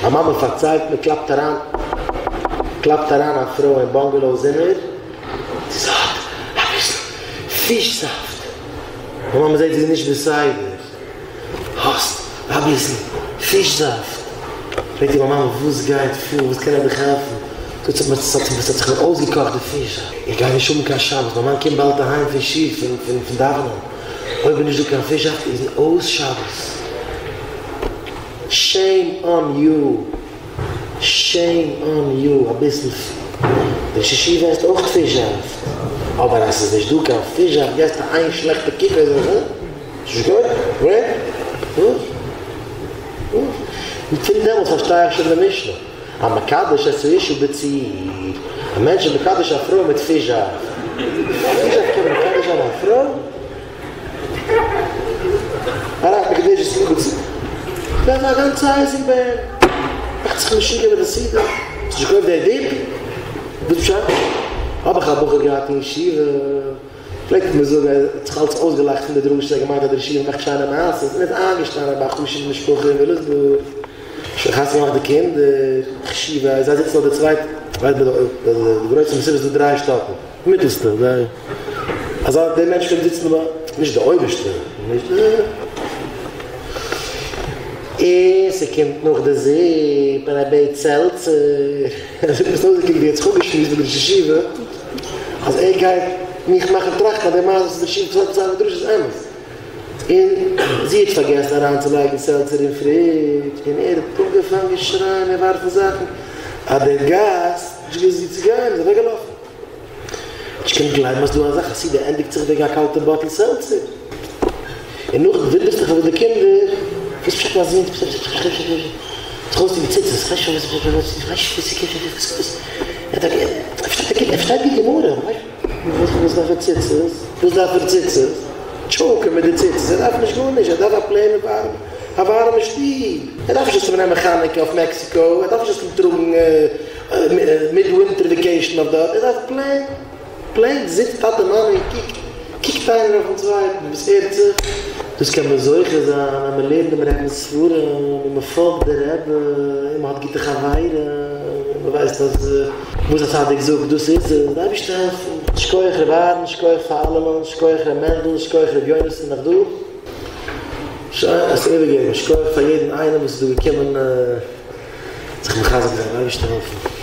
א מאמע פארציילט מען קלאפט אריין קלאפט אריין א פרוי אין באנגעלאו זומער זי האט אביסל פיש זאפט די מאמע זעט זי איז נישט בסדר האסט אביסל פיש זאפט פרעגט איר מיין מאמע וואס גייט פאר וואס קען איך דיך העלפן זאגט זי ס'האט זיך מיר אויסגעקאכט די פיש זאפט איך גיי נישט האבן קיין שבת מיין מאן קומט באלד אהיים פון שול פון דאווענען אויב איז נישט דא קיין פיש זאפט איז אויס שבת. שעים אן יו! שעים אן יו! אביסל דער ראש ישיבה עסט אויך פיש זאפט, אבער אז ס'איז נישט דא קיין פיש זאפט געסטו איין שלעכטע קוק אויף זיך, הא? ס'נישט גוט? ווער? וואס? וואס? און פון דעמאלטס פארשטיי איך שוין די משנה, המקדש את האשה בציר, א מענטש איז מקדש א פרוי מיט פיש זאפט, פיש זאפט קען מען מקדש זיין א פרוי? הרי את מקודשת לי בציר. דאס איז א גאנצע עסק ביי אים. מאכט זיך משוגע מיט די סעודה. האסט נישט געקויפט די דיפ? וואס פשט? האב איך א בחור געהאט אין ישיבה, פלעגט ער מיר זאגן, ער האט זיך אלץ אויסגעלאכט פון די דרשות, ער האט געמיינט אז דער ראש ישיבה מאכט שיינע מעשות, און ער איז איינגעשטאנען ביי א חשוב'ע משפחה אין וויליאמסבורג, שוין חתונה געמאכט די קינדער, חשובה, זיי זיצן אויף די צווייטע, ווייסט ביי די גרויסע מסיבה איז דא דריי שטאקן. מיטלסטע, זיי, אזא דער מענטש קען זיצן ביי, נישט די אויבערשטע, נישט די, און ס'קומט נאך די זופ און ער בעט סעלצער, ער זאגט מיר ס'האט אויסגעקוקט ווי ער האט זיך אפגעשמועסט מיט די ראש ישיבה אז ער גייט מיך מאכן טראכטן אז די מעשה וואס די ראש ישיבה פארציילט אין דרשה איז אמת, און זי האט פארגעסן אריינצולייגן סעלצער אין פרידזש און ער האט אנגעפאנגען שרייען און ווארפן זאכן אז דער גאסט האט נישט געוואוסט וואו צו גיין איז אוועקגעלאפן. נישט קענען גלייבן אז דא אזא סעודה ענדיגט זיך וועגן א קאלטע באטל סעלצער. און נאכדעם וואונדערסט דיך פארוואס די קינדער וואס פשט מיין זון זיך אויסטון די ציצית ער פארשטייט גוט גמרא וואס דארף ער ציצית וואס דארף ער ציצית טשאוקען מיט די ציצית ער דארף נישט גארנישט ער דארף א פלעינע ווארעמע א ווארעמע שטוב ער דארף נישט זאלסט אים נעמען חנוכה אויף מעקסיקא ער דארף נישט זאלסט אים טראגן מיד ווינטער וועקעישן אויף דארט, ער דארף פלעין פלעין זיצט טאטע מאמע און קוקט קוקט איינער אויפן צווייטן וואס הערט זיך, דאס קען מען זוכה זיין אז מען לערנט דעם רבינ'ס ספרים און מען פאלגט די רבי און מען האט גוטע חברים און מען ווייסט אז וואס א צדיק זאגט דאס איז עס, די אייבערשטער העלפן. שכוח ר' אהרן, שכוח פאר אלעמען, שכוח ר' מענדל, שכוח ר' יונתן נאך דא? שוין, עס איבערגעבן, שכוח פאר יעדן איינעם וואס איז דא געקומען. זיך מחזק זיין, אייבערשטער העלפן.